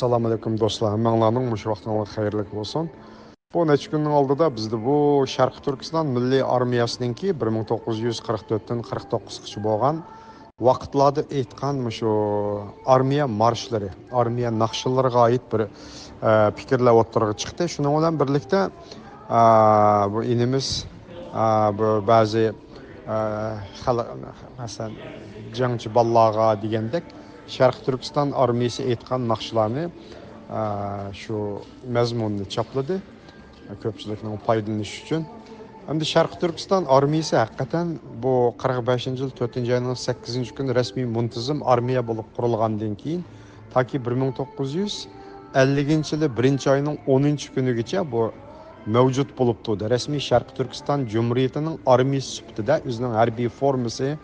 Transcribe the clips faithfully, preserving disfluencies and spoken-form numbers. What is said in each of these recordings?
ئەسسالامۇئەلەيكۇم دوستلار، ھەممەڭلارنىڭ مۇشۇ ۋاقتىڭلار خەيرلىك بولسۇن. بۇ نەچچە كۈننىڭ ئالدىدا بىزدە بۇ شەرقىي تۈركىستان مىللىي ئارمىيەسىنىڭكى بىر مىڭ توققۇز يۈز قىرىق تۆتتىن قىرىق توققۇزغىچە بولغان ۋاقىتلاردا ئېيتقان مۇشۇ ئارمىيە مارشلىرى، ئارمىيە ناخشىلىرىغا ئائىت بىر، ئە، پىكىرلەر ئوتتۇرىغا چىقتى. شۇنىڭ بىلەن بىرلىكتە، ئە، بۇ ئىنىمىز، ئە، بۇ بەزى، ئە، خەلق، مەسىلەن، جەڭچى بالىلارغا دېگەندەك، شەرقىي تۈركىستان ئارمىيىسى ئېيتقان ناخشىلارنى، ئە، شۇ مەزمۇننى چاپلىدى. كۆپچىلىكنىڭ پايدىلىنىشى ئۈچۈن. ئەمدى شەرقىي تۈركىستان ئارمىيىسى ھەقىقەتەن بۇ قىرىق بەشىنچى يىل تۆتىنچى ئاينىڭ سەككىزىنچى كۈنى رەسمىي مۇنتىزىم ئارمىيە بولۇپ قۇرۇلغاندىن كېيىن، تاكى بىر مىڭ توققۇز يۈز ئەللىكىنچى يىلى بىرىنچى ئاينىڭ ئونىنچى كۈنىگىچە بۇ مەۋجۇت بولۇپ تۇردى. رەسمىي شەرقىي تۈركىستان جۇمھۇرىيىتىنىڭ ئارمىيىسى سۈپىتىدە ئۆزىنىڭ ھەربىي فورمىسى،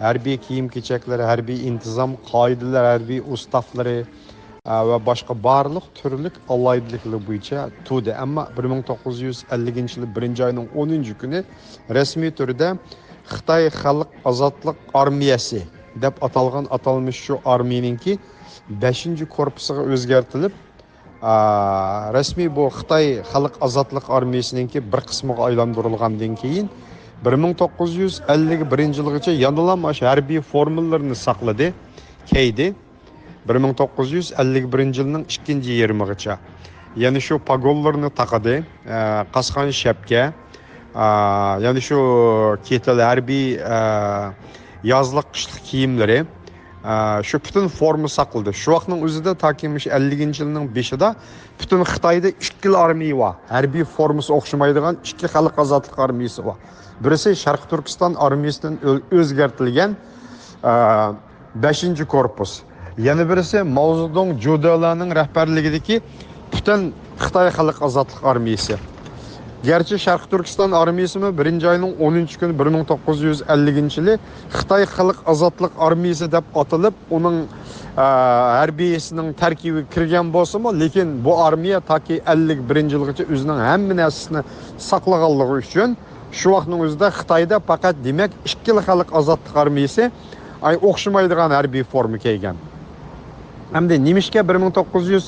ھەربىي كىيىم-كېچەكلىرى، ھەربىي ئىنتىزام قائىدىلىرى، ھەربىي ئۇستافلىرى، ئە، ۋە باشقا بارلىق تۈرلۈك ئالاھىدىلىكلىرى بويىچە تۇردى. ئەمما بىر مىڭ توققۇز يۈز ئەللىكىنچى يىلى بىرىنچى ئاينىڭ ئونىنچى كۈنى رەسمىي تۈردە خىتاي خەلق ئازادلىق ئارمىيەسى دەپ ئاتالغان ئاتالمىش شۇ ئارمىيىنىڭكى بەشىنچى كورپۇسىغا ئۆزگەرتىلىپ، ئا، رەسمىي بۇ خىتاي خەلق ئازادلىق ئارمىيىسىنىڭكى بىر قىسمىغا ئايلاندۇرۇلغاندىن كېيىن، بىر مىڭ توققۇز يۈز ئەللىك بىرىنچى يىلغىچە يەنىلا مانا شۇ ھەربىي فورمىلىرىنى ساقلىدى، كىيدى. بىر مىڭ توققۇز يۈز ئەللىك بىرىنچى يىلنىڭ ئىككىنچى يېرىمىغىچە يەنە شۇ پاگونلىرىنى تاقىدى. ئە، قاسقان شەپكە، ئە، يەنە شۇ كېتىل ھەربىي، ئە، يازلىق، قىشلىق كىيىملىرى، ئە، شۇ پۈتۈن فورما ساقلىدى. شۇ ۋاقىتنىڭ ئۆزىدە تاكى مۇشۇ ئەللىكىنچى يىلنىڭ بېشىدا پۈتۈن خىتايدا ئىككىلا ئارمىيە بار. ھەربىي فورمىسى ئوخشىمايدىغان ئىككى خەلق ئازادلىق ئارمىيىسى بار. بىرسى شەرقىي تۈركىستان ئارمىيىسىدىن ئۆ-، ئۆزگەرتىلگەن، ئە، بەشىنچى كورپۇس. يەنە بىرسى ماۋزېدۇڭ جۇدېلانىڭ رەھبەرلىكىدىكى پۈتۈن خىتاي خەلق ئازادلىق ئارمىيىسى. گەرچە شەرقىي تۈركىستان ئارمىيىسىمۇ بىرىنچى ئاينىڭ ئونىنچى كۈنى بىر مىڭ توققۇز يۈز ئەللىكىنچى يىلى خىتاي خەلق ئازادلىق ئارمىيىسى دەپ ئاتىلىپ، ئۇنىڭ، ئە، ھەربىيسىنىڭ تەركىبىگە كىرگەن بولسىمۇ، لېكىن بۇ ئارمىيە تاكى ئەللىك بىرىنچى يىلغىچە ئۆزىنىڭ ھەممە نەرسىسىنى ساقلىغانلىقى ئۈچۈن، شۇ ۋاقىتنىڭ ئۆزىدە خىتايدا پەقەت، دېمەك، ئىككىلا خەلق ئازادلىق ئارمىيىسى، ئاي، ئوخشىمايدىغان ھەربىي فورما كىيگەن. ئەمدى نېمىشقا بىر مىڭ توققۇز يۈز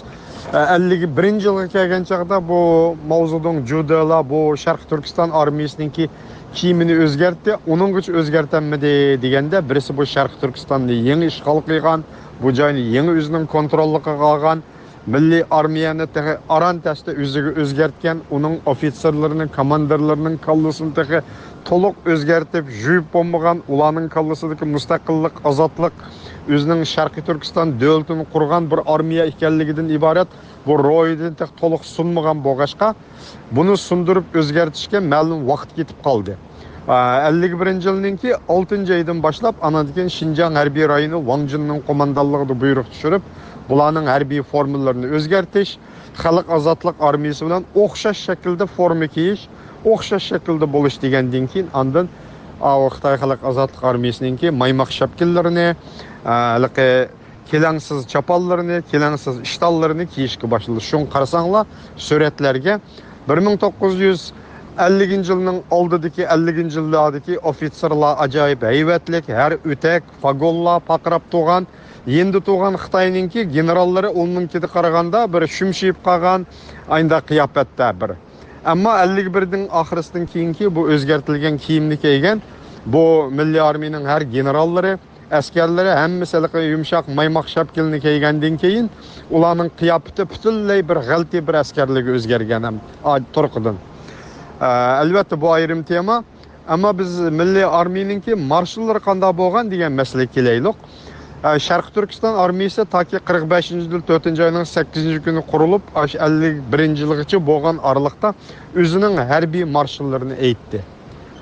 ئەللىك بىرىنچى يىلغا كەلگەن چاغدا بۇ ماۋزېدۇڭ جۇدېلا بۇ شەرقىي تۈركىستان ئارمىيىسىنىڭكى كىيىمىنى ئۆزگەرتتى، ئۇنىڭغىچە ئۆزگەرتەلمىدى دېگەندە، بىرسى بۇ شەرقىي تۈركىستاننى يېڭى ئىشغال قىلغان، بۇ جاينى يېڭى ئۆزىنىڭ كونتروللۇقىغا ئالغان، مىللىي ئارمىيەنى تېخى ئاران تەستە ئۆزىگە ئۆزگەرتكەن، ئۇنىڭ ئوفىتسېرلىرىنى، كوماندىرلىرىنىڭ كاللىسىنى تېخى تولۇق ئۆزگەرتىپ، يۇيۇپ بولمىغان، ئۇلارنىڭ كاللىسىدىكى مۇستەقىللىق، ئازادلىق، ئۆزىنىڭ شەرقىي تۈركىستان دۆلىتىنى قۇرغان بىر ئارمىيە ئىكەنلىكىدىن ئىبارەت بۇ روھىدىن تېخى تولۇق سۇنمىغان بولغاچقا، بۇنى سۇندۇرۇپ ئۆزگەرتىشكە مەلۇم ۋاقىت كېتىپ قالدى. ئەللىك بىرىنچى يىلنىڭكى ئالتىنچى ئايدىن باشلاپ، ئانان كېيىن شىنجاڭ ھەربىي رايونى ۋاڭ جىننىڭ قوماندانلىقىدا بۇيرۇق چۈشۈرۈپ، بۇلارنىڭ ھەربىي فورمىلىرىنى ئۆزگەرتىش، خەلق ئازادلىق ئارمىيىسى بىلەن ئوخشاش شەكىلدە فورما كىيىش، ئوخشاش شەكىلدە بولۇش دېگەندىن كېيىن، ئاندىن ئاۋۇ خىتاي خەلق ئازادلىق ئارمىيىسىنىڭكى مايماق شاپكىلىرىنى، ئە، ھېلىقى كېلەڭسىز چاپانلىرىنى، كېلەڭسىز ئىشتانلىرىنى كىيىشكە باشلىدى. شۇڭا قارىساڭلار سۈرەتلەرگە، بىر مىڭ توققۇز يۈز ئەللىكىنچى يىلنىڭ ئالدىدىكى، ئەللىكىنچى يىللاردىكى ئوفىتسېرلار ئاجايىپ ھەيۋەتلىك، ھەر ئۆتەك، پاگونلار پارقىراپ تۇرغان، يېنىدا تۇرغان خىتاينىڭكى گېنېراللىرى ئۇنىڭكىگە قارىغاندا بىر شۈمشىيىپ قالغان، ئاينداق قىياپەتتە بىر. ئەمما ئەللىك بىرنىڭ ئاخىرىسىدىن كېيىنكى بۇ ئۆزگەرتىلگەن كىيىمنى كىيگەن بۇ مىللىي ئارمىيىنىڭ ھەر گېنېراللىرى، ئەسكەرلىرى ھەممىسى ھېلىقى يۇمشاق مايماق شاپكىلىنى كىيگەندىن كېيىن، ئۇلارنىڭ قىياپىتى پۈتۈنلەي بىر غەلىتە بىر ئەسكەرلىككە ئۆزگەرگەن ھەم ئا-، تۇرقىدىن. ئە، ئەلۋەتتە، بۇ ئايرىم تېما. ئەمما بىز مىللىي ئارمىيىنىڭكى مارشاللىرى قانداق بولغان دېگەن مەسىلىگە كېلەيلۇق. ئە، شەرقىي تۈركىستان ئارمىيىسى تاكى قىرىق بەشىنچى يىل تۆتىنچى ئاينىڭ سەككىزىنچى كۈنى قۇرۇلۇپ، ئاشۇ ئەللىك بىرىنچى يىلغىچە بولغان ئارىلىقتا ئۆزىنىڭ ھەربىي مارشاللىرىنى ئېيتتى.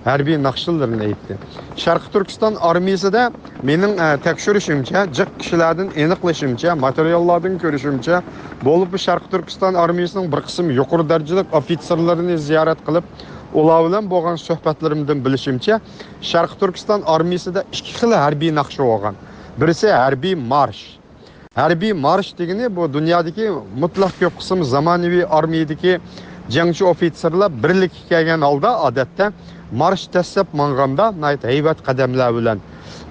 ھەربىي ناخشىلىرىنى ئېيتتى. شەرقىي تۈركىستان ئارمىيىسىدە مېنىڭ، ئە، تەكشۈرۈشۈمچە، جىق كىشىلەردىن ئېنىقلىشىمچە، ماتېرىياللاردىن كۆرۈشۈمچە، بولۇپمۇ شەرقىي تۈركىستان ئارمىيىسىنىڭ بىر قىسىم يۇقىرى دەرىجىلىك ئوفىتسېرلىرىنى زىيارەت قىلىپ، ئۇلار بىلەن بولغان سۆھبەتلىرىمدىن بىلىشىمچە، شەرقىي تۈركىستان ئارمىيىسىدە ئىككى خىل ھەربىي ناخشا بولغان. بىرسى ھەربىي مارش. ھەربىي مارش دېگىنى بۇ دۇنيادىكى مۇتلەق كۆپ قىسىم زامانىۋى ئارمىيىدىكى جەڭچى ئوفىتسېرلار بىرلىككە كەلگەن ھالدا، ئادەتتە مارش دەسسەپ ماڭغاندا ناھايىتى ھەيۋەت قەدەملەر بىلەن،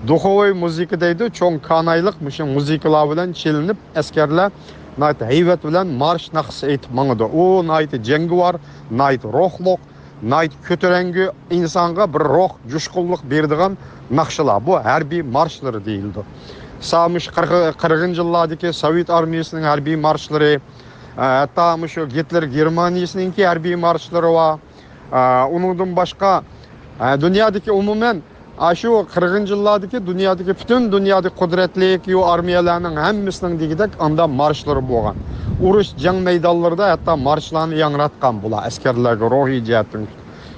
دۇخوۋوي مۇزىكا دەيدۇ، چوڭ كانايلىق مۇشۇ مۇزىكىلار بىلەن چېلىنىپ، ئەسكەرلەر ناھايىتى ھەيۋەت بىلەن مارش ناخشىسى ئېيتىپ ماڭىدۇ. ئۇ ناھايىتى جەڭگىۋار، ناھايىتى روھلۇق، ناھايىتى كۆتۈرەڭگۈ، ئىنسانغا بىر روھ، جۇشقۇنلۇق بېرىدىغان ناخشىلار. بۇ ھەربىي مارشلىرى دېيىلىدۇ. سا مۇشۇ قىرغ-، قىرغىنچى يىللاردىكى سوۋېت ئارمىيىسىنىڭ ھەربىي مارشلىرى، ئە، ھەتتا مۇشۇ گىتلېر گېرمانىيىسىنىڭكى ھەربىي مارشلىرى بار. ئە، ئۇنىڭدىن باشقا، ئە، دۇنيادىكى ئومۇمەن، ئاشۇ قىرغىنچى يىللاردىكى دۇنيادىكى پۈتۈن دۇنيادىكى قۇدرەتلىك يۇ ئارمىيەلەرنىڭ ھەممىسىنىڭ دېگۈدەك ئاندا مارشلىرى بولغان. ئۇرۇش جەڭ مەيدانلىرىدا ھەتتا مارشلارنى ياڭراتقان بۇلار ئەسكەرلەرگە روھىي جەھەتتىن.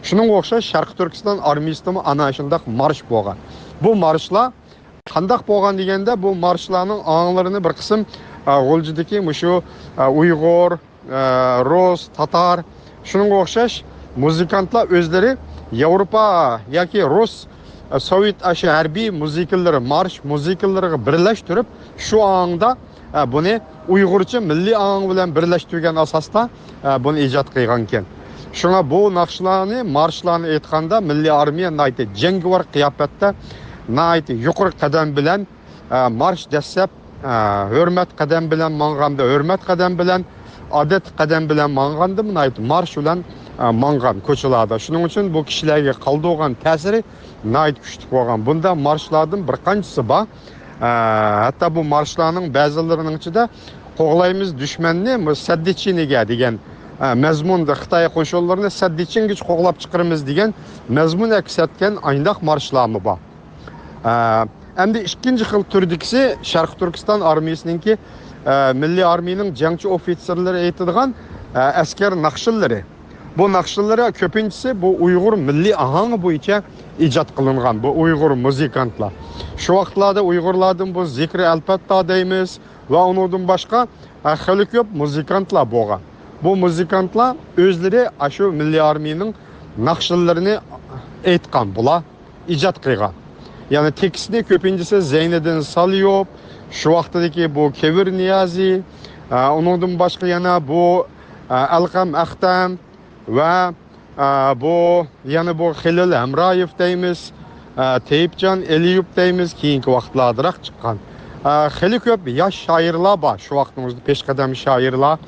شۇنىڭغا ئوخشاش شەرقىي تۈركىستان ئارمىيىسىدىمۇ ئانا شۇنداق مارش بولغان. بۇ مارشلار قانداق بولغان دېگەندە، بۇ مارشلارنىڭ ئاڭلىرىنى بىر قىسىم، ئە، غۇلجىدىكى مۇشۇ، ئە، ئۇيغۇر، ئە، رۇس، تاتار، شۇنىڭغا ئوخشاش مۇزىكانتلار ئۆزلىرى ياۋروپا ياكى رۇس، ئە، سوۋېت ئاشۇ ھەربىي مۇزىكىلىرى، مارش مۇزىكىلىرىغا بىرلەشتۈرۈپ، شۇ ئاڭدا، ئە، بۇنى ئۇيغۇرچە مىللىي ئاڭ بىلەن بىرلەشتۈرگەن ئاساستا، ئە، بۇنى ئىجاد قىلغانىكەن. شۇڭا بۇ ناخشىلارنى، مارشلارنى ئېيتقاندا مىللىي ئارمىيە ناھايىتى جەڭگىۋار قىياپەتتە، ناھايىتى يۇقىرى قەدەم بىلەن، ئە، مارش دەسسەپ، ئە، ھۆرمەت قەدەم بىلەن ماڭغاندا، ھۆرمەت قەدەم بىلەن، ئادەت قەدەم بىلەن ماڭغاندا ناھايىتى مارش بىلەن، ئە، ماڭغان كوچىلاردا. شۇنىڭ ئۈچۈن بۇ كىشىلەرگە قالدۇرغان تەسىرى ناھايىتى كۈچلۈك بولغان. بۇنداق مارشلاردىن بىر قانچىسى بار. ئە، ھەتتا بۇ مارشلارنىڭ بەزىلىرىنىڭ ئىچىدە «قوغلايمىز دۈشمەننى سەددىچىنىگە» دېگەن، ئە، مەزمۇندا، «خىتاي قوشۇنلىرىنى سەددىچىنگىچە قوغلاپ چىقىرىمىز» دېگەن مەزمۇن ئەكس ئەتكەن ئاينداق مارشلارمۇ بار. ئە، ئەمدى ئىككىنچى خىل تۈردىكىسى شەرقىي تۈركىستان ئارمىيىسىنىڭكى، ئە، مىللىي ئارمىيىنىڭ جەڭچى ئوفىتسېرلىرى ئېيتىدىغان، ئە، ئەسكەر ناخشىلىرى. بۇ ناخشىلىرى كۆپىنچىسى بۇ ئۇيغۇر مىللىي ئاھاڭى بويىچە ئىجاد قىلىنغان، بۇ ئۇيغۇر مۇزىكانتلار. شۇ ۋاقىتلاردا ئۇيغۇرلاردىن بۇ زىكرى ئەلپەتتا دەيمىز ۋە ئۇنىڭدىن باشقا، ئە، خېلى كۆپ مۇزىكانتلار بولغان. بۇ مۇزىكانتلار ئۆزلىرى ئاشۇ مىللىي ئارمىيىنىڭ ناخشىلىرىنى ئېيتقان بۇلار. ئىجاد قىلغان. يەنى تېكىستنى كۆپىنچىسى زەينىدىن سالىيوف، شۇ ۋاقتىدىكى بۇ كېۋىر نىيازى، ئە، ئۇنىڭدىن باشقا يەنە بۇ، ئە، ئەلقەم ئەختەم ۋە، ئە، بۇ يەنە بۇ خېلىل ھەمرايېف دەيمىز، ئە، تېيىپجان ئېلىيۇپ دەيمىز، كېيىنكى ۋاقىتلاردىراق چىققان. ئە، خېلى كۆپ ياش شائىرلار بار، شۇ ۋاقتىمىزدا پېشقەدەم شائىرلار.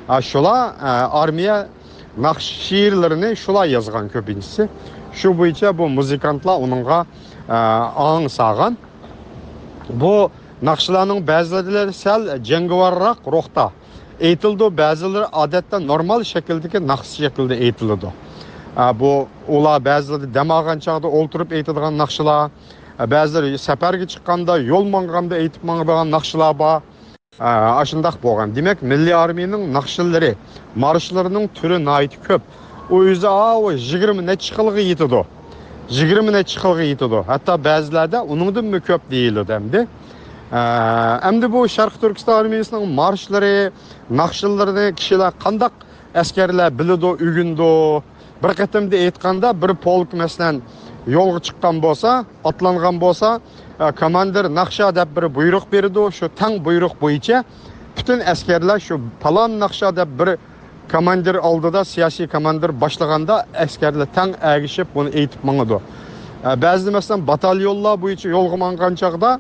ئە، شۇلار، ئە، ئارمىيە ناخشا شېئىرلىرىنى شۇلار يازغان كۆپىنچىسى. شۇ بويىچە بۇ مۇزىكانتلار ئۇنىڭغا، ئە، ئاڭ سالغان. بۇ ناخشىلارنىڭ بەزىلىرى سەل جەڭگىۋارراق روھتا ئېيتىلىدۇ، بەزىلىرى ئادەتتە نورمال شەكىلدىكى ناخشا شەكلىدە ئېيتىلىدۇ. ئە، بۇ ئۇلار بەزىلىرى دەم ئالغان چاغدا ئولتۇرۇپ ئېيتىدىغان ناخشىلار، ئە، بەزىلىرى سەپەرگە چىققاندا، يول ماڭغاندا ئېيتىپ ماڭىدىغان ناخشىلار بار. ئاشۇنداق بولغان. دېمەك، مىللىي ئارمىيىنىڭ ناخشىلىرى، مارشلىرىنىڭ تۈرى ناھايىتى كۆپ. ئۇ ئۆزى ئاۋۇ يىگىرمە نەچچە خىلغا يېتىدۇ. يىگىرمە نەچچە خىلغا يېتىدۇ. ھەتتا بەزىلەردە ئۇنىڭدىنمۇ كۆپ دېيىلىدۇ ئەمدى. ئە، ئەمدى بۇ شەرقىي تۈركىستان ئارمىيىسىنىڭ مارشلىرى، ناخشىلىرىنى كىشىلەر قانداق ئەسكەرلەر بىلىدۇ، ئۆگىنىدۇ. بىر قېتىمدا ئېيتقاندا، بىر پولك، مەسىلەن، يولغا چىققان بولسا، ئاتلانغان بولسا، ئە، كوماندىر ناخشا دەپ بىر بۇيرۇق بېرىدۇ. شۇ تەڭ بۇيرۇق بويىچە پۈتۈن ئەسكەرلەر شۇ پالان ناخشا دەپ بىر كوماندىر ئالدىدا، سىياسىي كوماندىر باشلىغاندا ئەسكەرلەر تەڭ ئەگىشىپ بۇنى ئېيتىپ ماڭىدۇ. ئە، بەزىدە، مەسىلەن، باتاليونلار بويىچە يولغا ماڭغان چاغدا،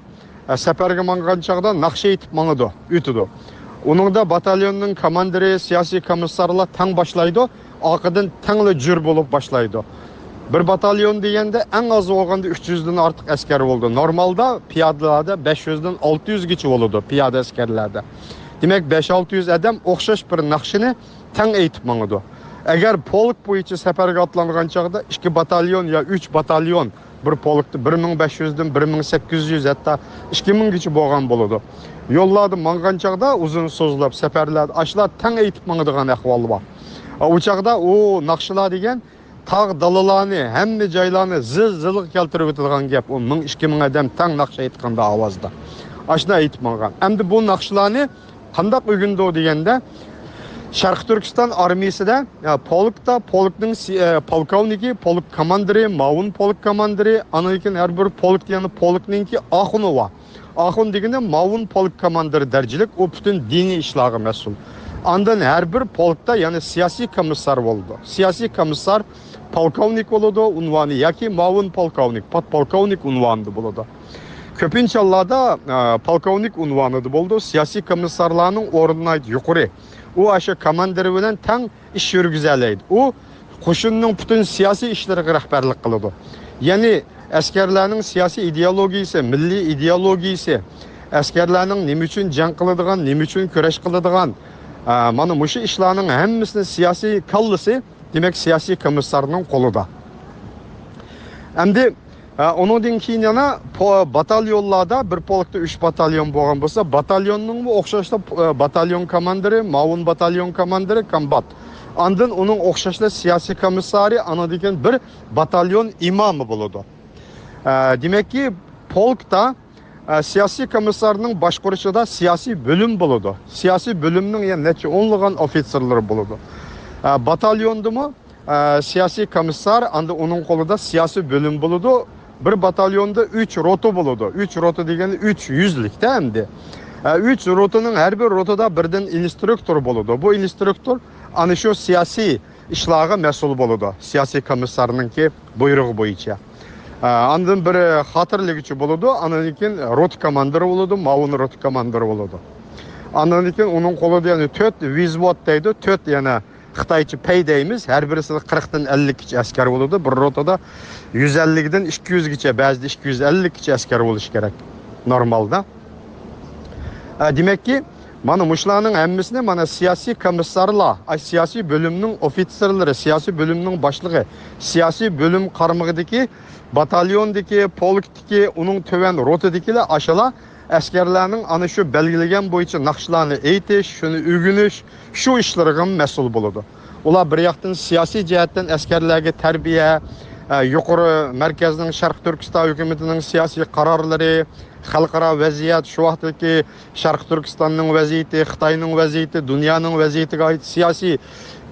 ئە، سەپەرگە ماڭغان چاغدا ناخشا ئېيتىپ ماڭىدۇ، ئۆتىدۇ. ئۇنىڭدا باتاليوننىڭ كوماندىرى، سىياسىي كومىسسارلار تەڭ باشلايدۇ، ئارقىدىن تەڭلا جۈر بولۇپ باشلايدۇ. بىر باتاليون دېگەندە ئەڭ ئاز بولغاندا ئۈچ يۈزدىن ئارتۇق ئەسكەر بولىدۇ. نورمالدا پىيادىلەردە بەش يۈزدىن ئالتە يۈزگىچە بولىدۇ، پىيادە ئەسكەرلەردە. دېمەك، بەش-ئالتە يۈز ئادەم ئوخشاش بىر ناخشىنى تەڭ ئېيتىپ ماڭىدۇ. ئەگەر پولك بويىچە سەپەرگە ئاتلانغان چاغدا ئىككى باتاليون يا ئۈچ باتاليون بىر پولكتا بىر مىڭ بەش يۈزدىن بىر مىڭ سەككىز يۈز، ھەتتا ئىككى مىڭگىچە بولغان بولىدۇ. يوللاردا ماڭغان چاغدا ئۇزۇن سوزۇلۇپ سەپەرلەردە ئاشۇلار تەڭ ئېيتىپ ماڭىدىغان ئەھۋال بار. ئۇ چاغدا ئۇ ناخشىلار دېگەن تاغ دالىلارنى، ھەممە جايلارنى زىل-زىلغا كەلتۈرۈۋېتىدىغان گەپ. ئۇ مىڭ، ئىككى مىڭ ئادەم تەڭ ناخشا ئېيتقاندا ئاۋازدا. ئاشۇنداق ئېيتىپ ماڭغان. ئەمدى بۇ ناخشىلارنى قانداق ئۆگىنىدۇ دېگەندە، شەرقىي تۈركىستان ئارمىيىسىدا، ئە، پولكتا، پولكنىڭ سى-، ئە، پولكوۋنىكى، پولك كوماندىرى، ماۋۇن پولك كوماندىرى، ئاندىن كېيىن ھەر بىر پولك، يەنى پولكنىڭكى ئاخۇنى بار. ئاخۇن دېگىنى ماۋۇن پولك كوماندىرى دەرىجىلىك، ئۇ پۈتۈن دىنىي ئىشلارغا مەسئۇل. ئاندىن ھەر بىر پولكتا يەنە سىياسىي كومىسسار بولىدۇ. سىياسىي كومىسسار پولكوۋنىك بولىدۇ، ئۇنۋانى ياكى ماۋۇن پولكوۋنىك، پودپولكوۋنىك ئۇنۋانىدا بولىدۇ. كۆپىنچە ھاللاردا، ئە، پولكوۋنىك ئۇنۋانىدا بولىدۇ. سىياسىي كومىسسارلارنىڭ ئورنى ناھايىتى يۇقىرى. ئۇ ئاشۇ كوماندىر بىلەن تەڭ ئىش يۈرگۈزەلەيدۇ. ئۇ قوشۇننىڭ پۈتۈن سىياسىي ئىشلىرىغا رەھبەرلىك قىلىدۇ. يەنى ئەسكەرلەرنىڭ سىياسىي ئىدېئولوگىيىسى، مىللىي ئىدېئولوگىيىسى، ئەسكەرلەرنىڭ نېمە ئۈچۈن جەڭ قىلىدىغان، نېمە ئۈچۈن كۈرەش قىلىدىغان، ئە، مانا مۇشۇ ئىشلارنىڭ ھەممىسىنى سىياسىي كاللىسى، دېمەك، سىياسىي كومىسسارنىڭ قولىدا. ئەمدى، ئە، ئۇنىڭدىن كېيىن يەنە پو-، باتاليونلاردا، بىر پولكتا ئۈچ باتاليون بولغان بولسا، باتاليوننىڭمۇ ئوخشاشلا، ئە، باتاليون كوماندىرى، ماۋۇن باتاليون كوماندىرى، كومبات. ئاندىن ئۇنىڭ ئوخشاشلا سىياسىي كومىسسارى، ئاندىن كېيىن بىر باتاليون ئىمامى بولىدۇ. ئە، دېمەككى، پولكتا، ئە، سىياسىي كومىسسارنىڭ باشقۇرۇشىدا سىياسىي بۆلۈم بولىدۇ. سىياسىي بۆلۈمنىڭ يەنە نەچچە ئونلىغان ئوفىتسېرلىرى بولىدۇ. ئە، باتاليوندىمۇ، ئە، سىياسىي كومىسسار، ئاندىن ئۇنىڭ قولىدا سىياسىي بۆلۈم بولىدۇ. بىر باتاليوندا ئۈچ روتا بولىدۇ. ئۈچ روتا دېگەن ئۈچ يۈزلۈكتە ئەمدى. ئە، ئۈچ روتىنىڭ ھەر بىر روتىدا بىردىن ئىنسترۇكتور بولىدۇ. بۇ ئىنسترۇكتور ئانا شۇ سىياسىي ئىشلارغا مەسئۇل بولىدۇ، سىياسىي كومىسسارنىڭكى بۇيرۇقى بويىچە. ئە، ئاندىن بىر خاتىرىلىگۈچى بولىدۇ، ئاندىن كېيىن روتا كوماندىرى بولىدۇ، ماۋۇن روتا كوماندىرى بولىدۇ. ئاندىن كېيىن ئۇنىڭ قولىدا يەنە تۆت ۋىزۋود دەيدۇ، تۆت يەنە خىتايچە پەي دەيمىز، ھەر بىرىسىدە قىرىقتىن ئەللىككىچە ئەسكەر بولىدۇ، بىر روتىدا يۈز ئەللىكتىن ئىككى يۈزگىچە، بەزىدە ئىككى يۈز ئەللىككىچە ئەسكەر بولۇشى كېرەك نورمالدا. ئە، دېمەككى، مانا مۇشۇلارنىڭ ھەممىسىنى مانا سىياسىي كومىسسارلار، ئاي، سىياسىي بۆلۈمنىڭ ئوفىتسېرلىرى، سىياسىي بۆلۈمنىڭ باشلىقى، سىياسىي بۆلۈم قارمىقىدىكى، باتاليوندىكى، پولكتىكى، ئۇنىڭ تۆۋەن روتىدىكىلەر ئاشۇلار ئەسكەرلەرنىڭ ئانا شۇ بەلگىلىگەن بويىچە ناخشىلارنى ئېيتىش، شۇنى ئۆگىنىش، شۇ ئىشلىرىغا مەسئۇل بولىدۇ. ئۇلار بىر ياقتىن سىياسىي جەھەتتىن ئەسكەرلەرگە تەربىيە، ئە، يۇقىرى مەركەزنىڭ شەرقىي تۈركىستان ھۆكۈمىتىنىڭ سىياسىي قارارلىرى، خەلقئارا ۋەزىيەت، شۇ ۋاقىتتىكى شەرقىي تۈركىستاننىڭ ۋەزىيىتى، خىتاينىڭ ۋەزىيىتى، دۇنيانىڭ ۋەزىيىتىگە ئائىت سىياسىي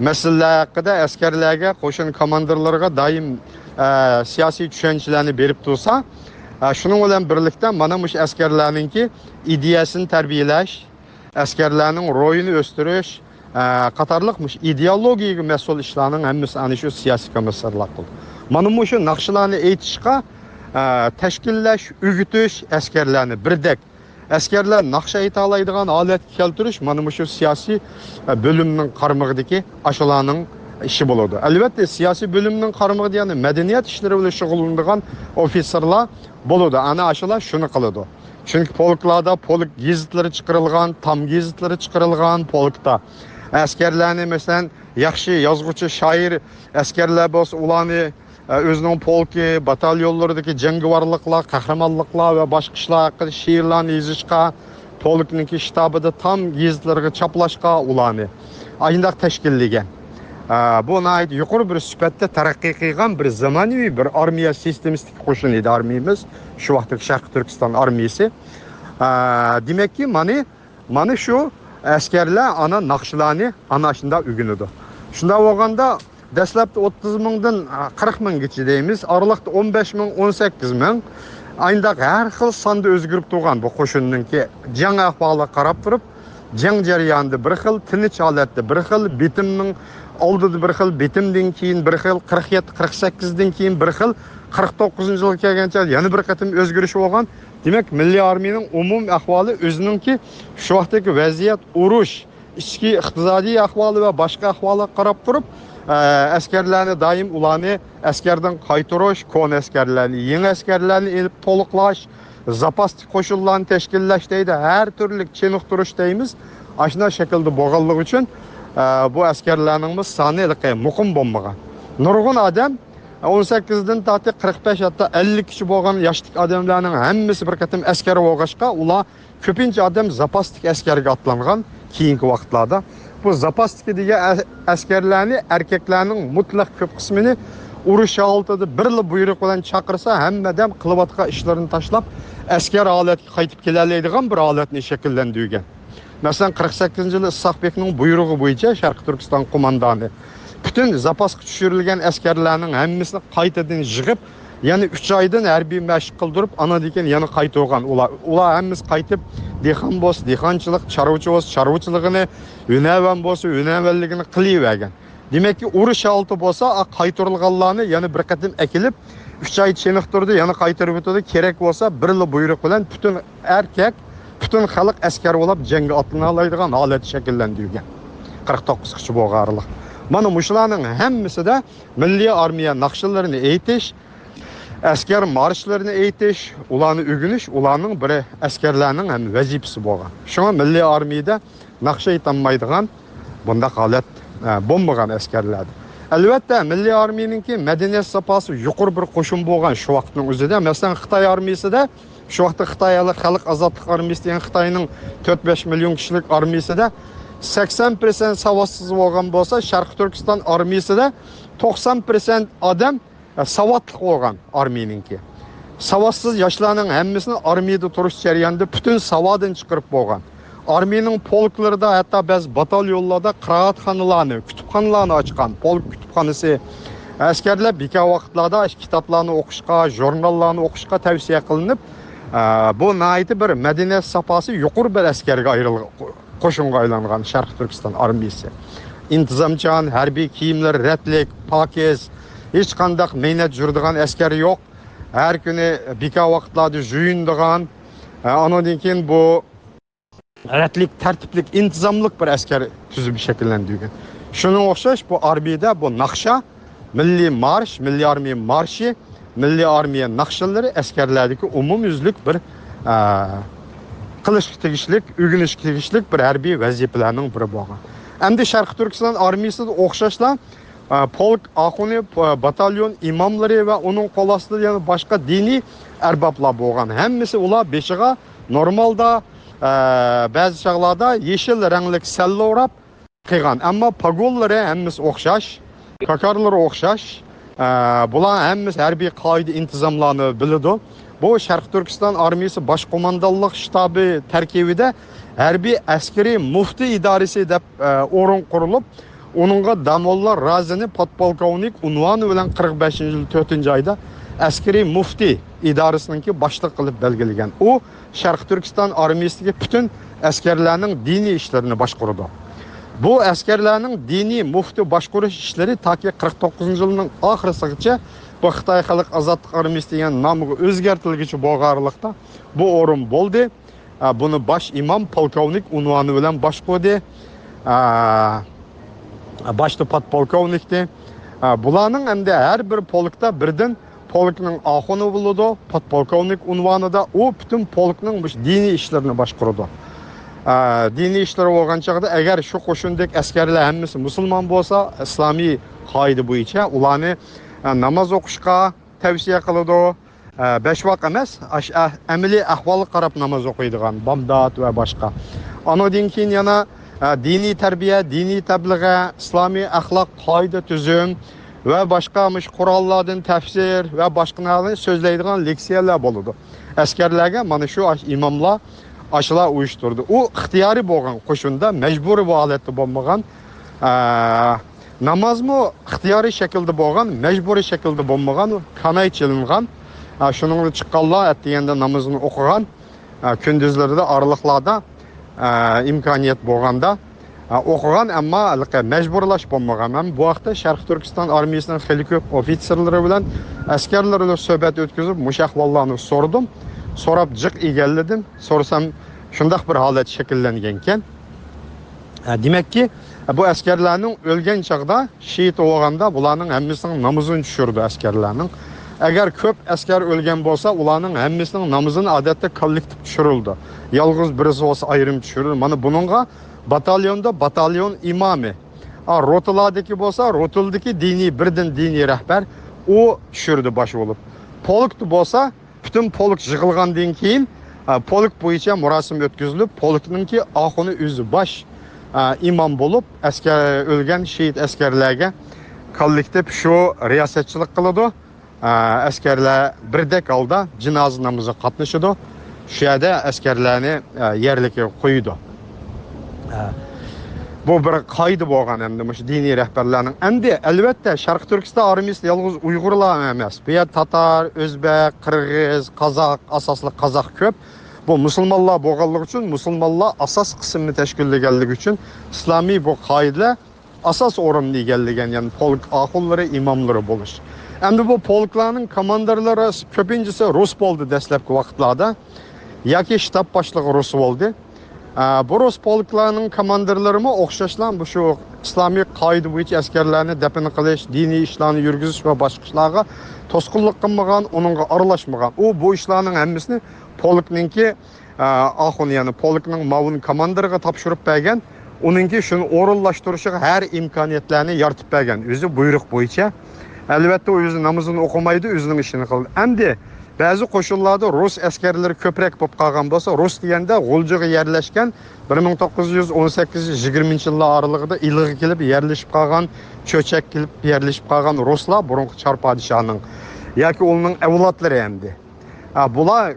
مەسىلىلەر ھەققىدە ئەسكەرلەرگە، قوشۇن كوماندىرلىرىغا دائىم، ئە، سىياسىي چۈشەنچىلەرنى بېرىپ تۇرسا، ئە، شۇنىڭ بىلەن بىرلىكتە مانا مۇشۇ ئەسكەرلەرنىڭكى ئىدىيەسىنى تەربىيەلەش، ئەسكەرلەرنىڭ روھىنى ئۆستۈرۈش، ئە، قاتارلىق مۇشۇ ئىدېئولوگىيەگە مەسئۇل ئىشلارنىڭ ھەممىسى ئەنە شۇ سىياسىي كومىسسارلار قىلىدۇ. مانا مۇشۇ ناخشىلارنى ئېيتىشقا، ئە، تەشكىللەش، ئۆگىتىش، ئەسكەرلەرنى بىردەك، ئەسكەرلەر ناخشا ئېيتالايدىغان ھالەتكە كەلتۈرۈش، مانا مۇشۇ سىياسىي، ئە، بۆلۈمنىڭ قارمىقىدىكى ئاشۇلارنىڭ ئىشى بولىدۇ. ئەلۋەتتە، سىياسىي بۆلۈمنىڭ قارمىقىدا يەنە مەدەنىيەت ئىشلىرى بىلەن شۇغۇللىنىدىغان ئوفىتسېرلار بولىدۇ. ئەنە ئاشۇلار شۇنى قىلىدۇ. چۈنكى پولكلاردا پولك گېزىتلىرى چىقىرىلغان، تام گېزىتلىرى چىقىرىلغان پولكتا. ئەسكەرلەرنى، مەسىلەن، ياخشى يازغۇچى، شائىر ئەسكەرلەر بولسا، ئۇلارنى، ئە، ئۆزىنىڭ پولكى، باتاليونلىرىدىكى جەڭگىۋارلىقلار، قەھرىمانلىقلار ۋە باشقا ئىشلار ھەققىدە شېئىرلارنى يېزىشقا، پولكنىڭكى شتابىدا تام گېزىتلىرىگە چاپلاشقا ئۇلارنى ئاشۇنداق تەشكىللىگەن. ئە، بۇ ناھايىتى يۇقىرى بىر سۈپەتتە تەرەققىي قىلغان بىر زامانىۋى بىر ئارمىيە سىستېمىسىدىكى قوشۇن ئىدى ئارمىيىمىز، شۇ ۋاقىتتىكى شەرقىي تۈركىستان ئارمىيىسى. ئە، دېمەككى، مانا، مانا شۇ ئەسكەرلەر ئانا ناخشىلارنى ئانا شۇنداق ئۆگىنىدۇ. شۇنداق بولغاندا، دەسلەپتە ئوتتۇز مىڭدىن، ئە، قىرىق مىڭگىچە دەيمىز، ئارىلىقتا ئون بەش مىڭ، ئون سەككىز مىڭ، ئاينداق ھەر خىل ساندا ئۆزگىرىپ تۇرغان بۇ قوشۇننىڭكى جەڭ ئەھۋالىغا قاراپ تۇرۇپ، جەڭ جەريانىدا بىر خىل، تىنچ ھالەتتە بىر خىل، بېتىمنىڭ ئالدىدا بىر خىل، بېتىمدىن كېيىن بىر خىل، قىرىق يەتتە، قىرىق سەككىزدىن كېيىن بىر خىل، قىرىق توققۇزىنچى يىلغا كەلگەنچە يەنە بىر قېتىم ئۆزگىرىش بولغان. دېمەك، مىللىي ئارمىيىنىڭ ئومۇمىي ئەھۋالى ئۆزىنىڭكى شۇ ۋاقىتتىكى ۋەزىيەت، ئۇرۇش، ئىچكى ئىقتىسادىي ئەھۋالى ۋە باشقا ئەھۋالغا قاراپ تۇرۇپ، ئە، ئەسكەرلەرنى دائىم ئۇلارنى ئەسكەردىن قايتۇرۇش، كونا ئەسكەرلەرنى، يېڭى ئەسكەرلەرنى ئېلىپ تولۇقلاش، زاپاستىكى قوشۇنلارنى تەشكىللەش دەيدۇ، ھەر تۈرلۈك چېنىقتۇرۇش دەيمىز. ئاشۇنداق شەكىلدە بولغانلىقى ئۈچۈن، ئە، بۇ ئەسكەرلەرنىڭمۇ سانى ھېلىقى مۇقىم بولمىغان. نۇرغۇن ئادەم، ئە، ئون سەككىزدىن تارتىپ قىرىق بەش، ھەتتا ئەللىككىچە بولغان ياشتىكى ئادەملەرنىڭ ھەممىسى بىر قېتىم ئەسكەر بولغاچقا، ئۇلار كۆپىنچە ئادەم زاپاستىكى ئەسكەرگە ئاتلانغان كېيىنكى ۋاقىتلاردا. بۇ زاپاستىكى دېگەن ئە-، ئەسكەرلەرنى، ئەركەكلەرنىڭ مۇتلەق كۆپ قىسمىنى ئۇرۇش ھالىتىدە بىرلا بۇيرۇق بىلەن چاقىرسا، ھەممە ئادەم قىلىۋاتقان ئىشلىرىنى تاشلاپ، ئەسكەر ھالەتكە قايتىپ كېلەلەيدىغان بىر ھالەتنى شەكىللەندۈرگەن. مەسىلەن، قىرىق سەككىزىنچى يىلى ئىسھاق بېكنىڭ بۇيرۇغى بويىچە شەرقىي تۈركىستان قوماندانى پۈتۈن زاپاسقا چۈشۈرۈلگەن ئەسكەرلەرنىڭ ھەممىسىنى قايتىدىن يىغىپ، يەنە ئۈچ ئايدىن ھەربىي مەشىق قىلدۇرۇپ، ئانىدىن كېيىن يەنە قايتۇرغان. ئۇلار، ئۇلار ھەممىسى قايتىپ، دېھقان بولسا دېھقانچىلىق، چارۋىچى بولسا چارۋىچىلىقىنى، ھۈنەرۋەن بولسا ھۈنەرۋەنلىكىنى قىلىۋەرگەن. دېمەككى، ئۇرۇش ھالىتى بولسا، ئا، قايتۇرۇلغانلارنى يەنە بىر قېتىم ئەكېلىپ، ئۈچ ئاي چېنىقتۇردى، يەنە قايتۇرۇۋېتىدۇ. كېرەك بولسا، بىرلا بۇيرۇق بىلەن پۈتۈن ئەركەك، پۈتۈن خەلق ئەسكەر بولاپ جەڭگە ئاتلىنالايدىغان ھالەت شەكىللەندۈرگەن. قىرىق توققۇزغىچە بولغانلىق. مانا مۇشۇلارنىڭ ھەممىسىدە مىللىي ئارمىيە ناخشىلىرىنى ئېيتىش، ئەسكەر مارشلىرىنى ئېيتىش، ئۇلارنى ئۆگىنىش، ئۇلارنىڭ بىر ئەسكەرلەرنىڭ ھەم ۋەزىپىسى بولغان. شۇڭا مىللىي ئارمىيىدە ناخشا ئېيتالمايدىغان بۇنداق ھالەت، ئە، بولمىغان ئەسكەرلەردە. ئەلۋەتتە، مىللىي ئارمىيىنىڭكى مەدەنىيەت ساپاسى يۇقىرى بىر قوشۇن بولغان شۇ ۋاقىتنىڭ ئۆزىدە. مەسىلەن، خىتاي ئارمىيىسىدە، شۇ ۋاقىتتا خىتاي خەلق ئازادلىق ئارمىيىسى دېگەن خىتاينىڭ تۆت بەش مىليون كىشىلىك ئارمىيىسىدە سەكسەن پىرسەنت ساۋاتسىز بولغان بولسا، شەرقىي تۈركىستان ئارمىيىسىدا توقسان پىرسەنت ئادەم، ئە، ساۋاتلىق بولغان ئارمىيىنىڭكى. ساۋاتسىز ياشلارنىڭ ھەممىسىنى ئارمىيىدە تۇرۇش جەريانىدا پۈتۈن ساۋادىن چىقىرىپ بولغان. ئارمىيىنىڭ پولكلىرىدا، ھەتتا بەزى باتاليونلاردا قىرائەتخانىلارنى، كۇتۇپخانىلارنى ئاچقان، پولك كۇتۇپخانىسى. ئەسكەرلەر بىكار ۋاقىتلاردا كىتابلارنى ئوقۇشقا، ژۇرناللارنى ئوقۇشقا تەۋسىيە قىلىنىپ، ئە، بۇ ناھايىتى بىر مەدەنىيەت ساپاسى يۇقىرى بىر ئەسكەرگە ئايرىلغان، قوشۇنغا ئايلانغان شەرقىي تۈركىستان ئارمىيىسى. ئىنتىزامچان، ھەربىي كىيىملىرى رەتلىك، پاكىز، ھېچقانداق مەينەت يۈرىدىغان ئەسكەر يوق. ھەر كۈنى بىكار ۋاقىتلاردا يۇيۇنىدىغان، ئە، ئانىڭدىن كېيىن بۇ رەتلىك، تەرتىپلىك، ئىنتىزاملىق بىر ئەسكەر تۈزۈمى شەكىللەندۈرگەن. شۇنىڭغا ئوخشاش بۇ ئارمىيەدە بۇ ناخشا، مىللىي مارش، مىللىي ئارمىيە مارشى، مىللىي ئارمىيە ناخشىلىرى ئەسكەرلەردىكى ئومۇميۈزلۈك بىر، ئە، قىلىشقا تېگىشلىك، ئۆگىنىشكە تېگىشلىك بىر ھەربىي ۋەزىپىلەرنىڭ بىرى بولغان. ئەمدى شەرقىي تۈركىستان ئارمىيىسىدا ئوخشاشلا، ئە، پولك ئاخۇنى، پ-، باتاليون ئىماملىرى ۋە ئۇنىڭ قول ئاستىدا يەنە باشقا دىنىي ئەربابلار بولغان. ھەممىسى ئۇلار بېشىغا نورمالدا، ئە، بەزى چاغلاردا يېشىل رەڭلىك سەللە ئوراپ، قىلغان. ئەمما پاگونلىرى ھەممىسى ئوخشاش، كاكارلىرى ئوخشاش. ئە، بۇلار ھەممىسى ھەربىي قائىدە ئىنتىزاملارنى بىلىدۇ. بۇ شەرقىي تۈركىستان ئارمىيىسى باش قوماندانلىق شتابى تەركىبىدە ھەربىي ئەسكىرىي مۇفتى ئىدارىسى دەپ، ئە، ئورۇن قۇرۇلۇپ، ئۇنىڭغا داموللا رازىنى پودپولكوۋنىك ئۇنۋانى بىلەن قىرىق بەشىنچى يىل تۆتىنچى ئايدا ئەسكىرىي مۇفتى ئىدارىسىنىڭكى باشلىقى قىلىپ بەلگىلىگەن. ئۇ شەرقىي تۈركىستان ئارمىيىسىدىكى پۈتۈن ئەسكەرلەرنىڭ دىنىي ئىشلىرىنى باشقۇرىدۇ. بۇ ئەسكەرلەرنىڭ دىنىي مۇفتى باشقۇرۇش ئىشلىرى تاكى قىرىق توققۇزىنچى يىلنىڭ ئاخىرىسىغىچە بۇ خىتاي خەلق ئازادلىق ئارمىيىسى دېگەن نامغا ئۆزگەرتىلگۈچە بولغانلىقتا، بۇ ئورۇن بولدى. ئە، بۇنى باش ئىمام پولكوۋنىك ئۇنۋانى بىلەن باشقۇردى. ئە، باشتا پودپولكوۋنىكتى. ئە، بۇلارنىڭ ئەمدى ھەر بىر پولكتا بىردىن پولكنىڭ ئاخۇنى بولىدۇ، پودپولكوۋنىك ئۇنۋانىدا ئۇ پۈتۈن پولكنىڭ مۇشۇ دىنىي ئىشلىرىنى باشقۇرىدۇ. ئە، دىنىي ئىشلىرى بولغان چاغدا ئەگەر شۇ قوشۇندىكى ئەسكەرلەر ھەممىسى مۇسۇلمان بولسا، ئىسلامىي قائىدە بويىچە ئۇلارنى، ئە، ناماز ئوقۇشقا تەۋسىيە قىلىدۇ. ئە، بەش ۋاق ئەمەس، ئاش-، ئە-، ئەمەلىي ئەھۋالغا قاراپ ناماز ئوقۇيدىغان، بامدات ۋە باشقا. ئانىڭدىن كېيىن يەنە، ئە، دىنىي تەربىيە، دىنىي تەبلىغە، ئىسلامىي ئەخلاق، قائىدە، تۈزۈم ۋە باشقا مۇشۇ قۇرئانلاردىن تەپسىر ۋە باشقىلارنى سۆزلەيدىغان لېكسىيەلەر بولىدۇ. ئەسكەرلەرگە مانا شۇ ئاش-، ئىماملار ئاشۇلار ئۇيۇشتۇرىدۇ. ئۇ ئىختىيارىي بولغان قوشۇندا، مەجبۇرىي بۇ ھالەتتە بولمىغان، ئە، نامازمۇ ئىختىيارىي شەكىلدە بولغان، مەجبۇرىي شەكىلدە بولمىغان، كاناي چېلىنغان. ئە، شۇنىڭدا چىققانلار ئەتىگەندە نامىزىنى ئوقۇغان، ئە، كۈندۈزلىرىدە ئارىلىقلاردا، ئە، ئىمكانىيەت بولغاندا، ئە، ئوقۇغان، ئەمما ھېلىقى مەجبۇرلاش بولمىغان. مەن بۇ ھەقتە شەرقىي تۈركىستان ئارمىيىسىنىڭ خېلى كۆپ ئوفىتسېرلىرى بىلەن، ئەسكەرلىرى بىلەن سۆھبەت ئۆتكۈزۈپ، مۇشۇ ئەھۋاللارنى سورىدىم. سوراپ جىق ئىگىلىدىم. سورىسام، شۇنداق بىر ھالەت شەكىللەنگەنكەن. ئە، دېمەككى، بۇ ئەسكەرلەرنىڭ ئۆلگەن چاغدا، شېھىت بولغاندا بۇلارنىڭ ھەممىسىنىڭ نامىزىنى چۈشۈرىدۇ ئەسكەرلەرنىڭ. ئەگەر كۆپ ئەسكەر ئۆلگەن بولسا، ئۇلارنىڭ ھەممىسىنىڭ نامىزىنى ئادەتتە كوللېكتىپ چۈشۈرۈلىدۇ. يالغۇز بىرسى بولسا ئايرىم چۈشۈرۈلىدۇ. مانا بۇنىڭغا باتاليوندا باتاليون ئىمامى، ئا، روتىلاردىكى بولسا روتىلدىكى دىنىي، بىردىن دىنىي رەھبەر ئۇ چۈشۈرىدۇ باش بولۇپ. پولكتا بولسا پۈتۈن پولك يىغىلغاندىن كېيىن، ئە، پولك بويىچە مۇراسىم ئۆتكۈزۈلۈپ، پولكنىڭكى ئاخۇنى ئۆزى باش، ئە، ئىمام بولۇپ، ئەسكەر، ئۆلگەن شېھىت ئەسكەرلەرگە كوللېكتىپ شۇ رىياسەتچىلىك قىلىدۇ. ئە، ئەسكەرلەر بىردەك ھالدا جىنازا نامىزىغا قاتنىشىدۇ. شۇ يەردە ئەسكەرلەرنى، ئە، يەرلىككە قويىدۇ. ئە، بۇ بىر قائىدە بولغان ئەمدى مۇشۇ دىنىي رەھبەرلەرنىڭ. ئەمدى ئەلۋەتتە شەرقىي تۈركىستان ئارمىيىسى يالغۇز ئۇيغۇرلار ئەمەس. بۇ يەردە تاتار، ئۆزبەك، قىرغىز، قازاق، ئاساسلىق قازاق كۆپ. بۇ مۇسۇلمانلار بولغانلىقى ئۈچۈن، مۇسۇلمانلار ئاساس قىسىمنى تەشكىللىگەنلىكى ئۈچۈن ئىسلامىي بۇ قائىدىلەر ئاساس ئورۇننى ئىگىلىگەن، يەنى پولك ئاخۇنلىرى، ئىماملىرى بولۇش. ئەمدى بۇ پولكلارنىڭ كوماندىرلىرى كۆپىنچىسى رۇس بولدى دەسلەپكى ۋاقىتلاردا. ياكى شتاب باشلىقى رۇس بولدى. ئە، بۇ رۇس پولكلارنىڭ كوماندىرلىرىمۇ ئوخشاشلا مۇشۇ ئىسلامىي قائىدە بويىچە ئەسكەرلەرنى دەپنە قىلىش، دىنىي ئىشلارنى يۈرگۈزۈش ۋە باشقا ئىشلارغا توسقۇنلۇق قىلمىغان، ئۇنىڭغا ئارىلاشمىغان. ئۇ بۇ ئىشلارنىڭ ھەممىسىنى پولكنىڭكى، ئە، ئاخۇن، يەنى پولكنىڭ مۇئاۋىن كوماندىرىغا تاپشۇرۇپ بەرگەن. ئۇنىڭكى شۇنى ئورۇنلاشتۇرۇشىغا ھەر ئىمكانىيەتلەرنى يارىتىپ بەرگەن، ئۆزى بۇيرۇق بويىچە. ئەلۋەتتە، ئۇ ئۆزى نامىزىنى ئوقۇمايدۇ، ئۆزىنىڭ ئىشىنى قىلىدۇ. ئەمدى بەزى قوشۇنلاردا رۇس ئەسكەرلىرى كۆپرەك بولۇپ قالغان بولسا، رۇس دېگەندە غۇلجىغا يەرلەشكەن بىر مىڭ توققۇز يۈز ئون سەككىز، يىگىرمىنچى يىللار ئارىلىقىدا ئىلىغا كېلىپ يەرلىشىپ قالغان، چۆچەككە كېلىپ يەرلىشىپ قالغان رۇسلار بۇرۇنقى چار پادىشاھنىڭ ياكى ئۇنىڭ ئەۋلادلىرى ئەمدى. ھە، بۇلار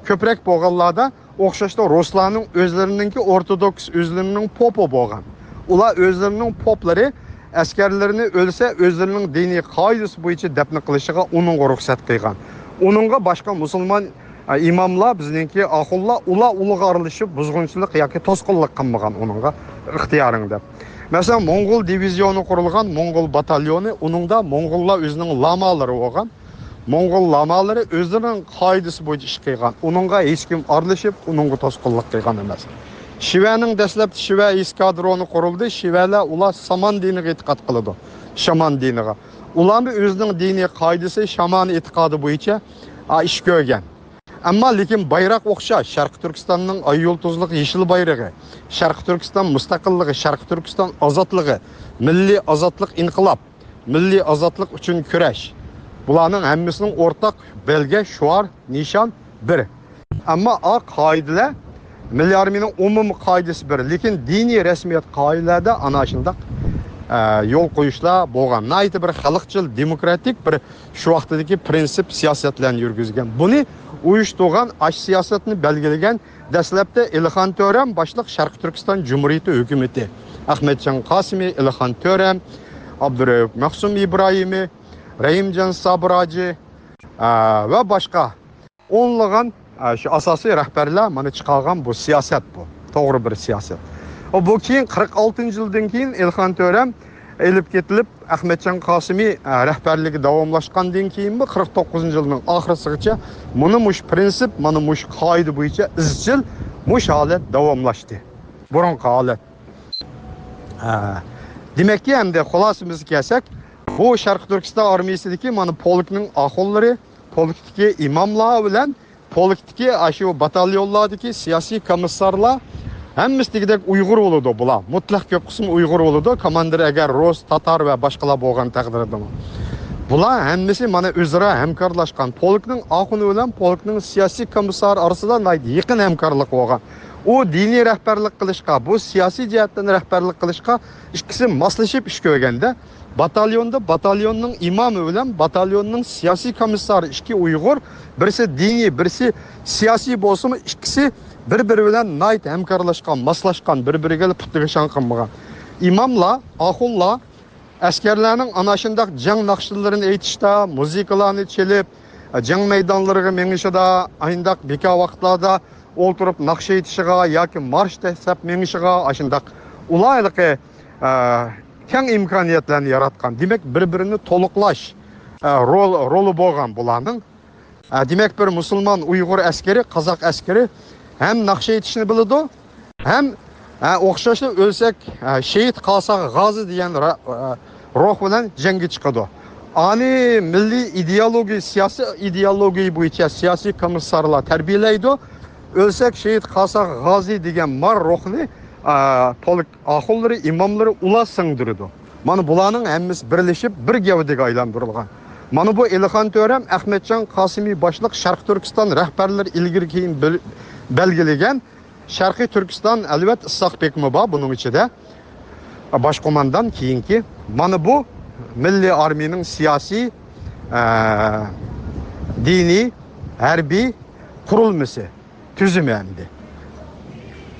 كۆپرەك بولغانلاردا ئوخشاشلا رۇسلارنىڭ ئۆزلىرىنىڭكى ئورتودوكس، ئۆزلىرىنىڭ پوپى بولغان. ئۇلار ئۆزلىرىنىڭ پوپلىرى ئەسكەرلىرىنى ئۆلسە، ئۆزلىرىنىڭ دىنىي قائىدىسى بويىچە دەپنە قىلىشىغا ئۇنىڭغا رۇخسەت قىلغان. ئۇنىڭغا باشقا مۇسۇلمان، ئە، ئىماملار، بىزنىڭكى ئاخۇنلار، ئۇلار ئۇلىغا ئارىلىشىپ بۇزغۇنچىلىق ياكى توسقۇنلۇق قىلمىغان ئۇنىڭغا، ئىختىيارىڭ دەپ. مەسىلەن، موڭغۇل دىۋىزىيونى قۇرۇلغان، موڭغۇل باتاليونى، ئۇنىڭدا موڭغۇللار ئۆزىنىڭ لامالىرى بولغان. موڭغۇل لامالىرى ئۆزلىرىنىڭ قائىدىسى بويىچە ئىش قىلغان. ئۇنىڭغا ھېچكىم ئارىلىشىپ، ئۇنىڭغا توسقۇنلۇق قىلغان ئەمەس. شىۋەنىڭ دەسلەپتە شىۋە ئېسكادرونى قۇرۇلدى. شىۋەلەر ئۇلار سامان دىنىغا ئېتىقاد قىلىدۇ. شامان دىنىغا. ئۇلارمۇ ئۆزىنىڭ دىنىي قائىدىسى، شامان ئېتىقادى بويىچە، ئا، ئىش كۆرگەن. ئەمما لېكىن بايراق ئوخشاش. شەرقىي تۈركىستاننىڭ ئاي يۇلتۇزلۇق يېشىل بايرىقى، شەرقىي تۈركىستان مۇستەقىللىقى، شەرقىي تۈركىستان ئازادلىقى، مىللىي ئازادلىق ئىنقىلاب. مىللىي ئازادلىق ئۈچۈن كۈرەش. بۇلارنىڭ ھەممىسىنىڭ ئورتاق بەلگە، شوئار، نىشان بىر. ئەمما ئا قائىدىلەر مىللىي ئارمىيىنىڭ ئومۇمىي قائىدىسى بىر، لېكىن دىنىي رەسمىيەت قائىدىلەردە ئانا شۇنداق، ئە، يول قويۇشلار بولغان. ناھايىتى بىر خەلقچىل، دېموكراتىك بىر شۇ ۋاقتىدىكى پرىنسىپ سىياسەتلەرنى يۈرگۈزگەن. بۇنى ئۇيۇشتۇرغان، ئاش سىياسەتنى بەلگىلىگەن دەسلەپتە ئېلىخان تۆرەم باشلىق شەرقىي تۈركىستان جۇمھۇرىيىتى ھۆكۈمىتى، ئەخمەتجان قاسىمى، ئېلىخان تۆرەم، ئابدۇرەئۇپ مەخسۇم ئىبراھىمى، رەھىمجان سابىر ھاجى، ئە، ۋە باشقا ئونلىغان، ئە، شۇ ئاساسىي رەھبەرلەر مانا چىقارغان بۇ سىياسەت بۇ. توغرا بىر سىياسەت. ئۇ بۇ كېيىن قىرىق ئالتىنچى يىلدىن كېيىن ئېلىخان تۆرەم ئېلىپ كېتىلىپ، ئەخمەتجان قاسىمى، ئە، رەھبەرلىكى داۋاملاشقاندىن كېيىنمۇ قىرىق توققۇزىنچى يىلنىڭ ئاخىرسىغىچە مۇنى مۇش پرىنسىپ، مانا مۇش قائىدە بويىچە ئىزچىل مۇش ھالەت داۋاملاشتى. بۇرۇنقى ھالەت. ئە، دېمەككى، ئەمدى خۇلاسىمىزگە كەلسەك، بۇ شەرقىي تۈركىستان ئارمىيىسىدىكى مانا پولكنىڭ ئاخۇنلىرى، پولكتىكى ئىماملار بىلەن پولكتىكى ئاشۇ باتاليونلاردىكى سىياسىي كومىسسارلار ھەممىسى دېگۈدەك ئۇيغۇر بولىدۇ بۇلار. مۇتلەق كۆپ قىسمى ئۇيغۇر بولىدۇ. كوماندىر ئەگەر رۇس، تاتار ۋە باشقىلار بولغان تەقدىردىمۇ. بۇلار ھەممىسى مانا ئۆزئارا ھەمكارلاشقان. پولكنىڭ ئاخۇنى بىلەن پولكنىڭ سىياسىي كومىسسارى ئارىسىدا ناھايىتى يېقىن ھەمكارلىق بولغان. ئۇ دىنىي رەھبەرلىك قىلىشقا، بۇ سىياسىي جەھەتتىن رەھبەرلىك قىلىشقا ئىككىسى ماسلىشىپ ئىش كۆرگەندە، باتاليوندا باتاليوننىڭ ئىمامى بىلەن باتاليوننىڭ سىياسىي كومىسسارى ئىككى ئۇيغۇر، بىرسى دىنىي، بىرسى سىياسىي بولسىمۇ، ئىككىسى بىر-بىرى بىلەن ناھايىتى ھەمكارلاشقان، ماسلاشقان، بىر-بىرىگە پۇتلىشىشقان قىلمىغان. ئىماملار، ئاخۇنلار ئەسكەرلەرنىڭ ئانا شۇنداق جەڭ ناخشىلىرىنى ئېيتىشتا، مۇزىكىلارنى چېلىپ، جەڭ مەيدانلىرىغا مېڭىشىدا، ئاينداق بىكار ۋاقىتلاردا ئولتۇرۇپ ناخشا ئېيتىشىغا ياكى مارش دەسسەپ مېڭىشىغا، ئاشۇنداق ئۇلار ھېلىقى، ئە، كەڭ ئىمكانىيەتلەرنى ياراتقان. دېمەك، بىر-بىرىنى تولۇقلاش، ئە، رول-، رولى بولغان بۇلارنىڭ. ئە، دېمەك، بىر مۇسۇلمان ئۇيغۇر ئەسكىرى، قازاق ئەسكىرى ھەم ناخشا ئېيتىشنى بىلىدۇ، ھەم، ئە، ئوخشاشلا ئۆلسەك، ئە، شېھىت قالساق غازى دېگەن را-، ئە، روھ بىلەن جەڭگە چىقىدۇ. ئانى مىللىي ئىدېئولوگىيە، سىياسىي ئىدېئولوگىيە بويىچە سىياسىي كومىسسارلار تەربىيەلەيدۇ. ئۆلسەك شېھىت، قالساق غازى دېگەن مار روھنى، ئە، پولك ئاخۇنلىرى، ئىماملىرى ئۇلار سىڭدۈرىدۇ. مانا بۇلارنىڭ ھەممىسى بىرلىشىپ بىر گەۋدىگە ئايلاندۇرۇلغان. مانا بۇ ئېلىخان تۆرەم، ئەخمەتجان قاسىمى باشلىق شەرقىي تۈركىستان رەھبەرلىرى ئىلگىرى كېيىن بىل-، بەلگىلىگەن شەرقىي تۈركىستان، ئەلۋەتتە، ئىسھاق بېكمۇ بار بۇنىڭ ئىچىدە. باش قوماندان كېيىنكى. مانا بۇ مىللىي ئارمىيىنىڭ سىياسىي، ئە، دىنىي، ھەربىي قۇرۇلمىسى، تۈزۈمى ئەمدى.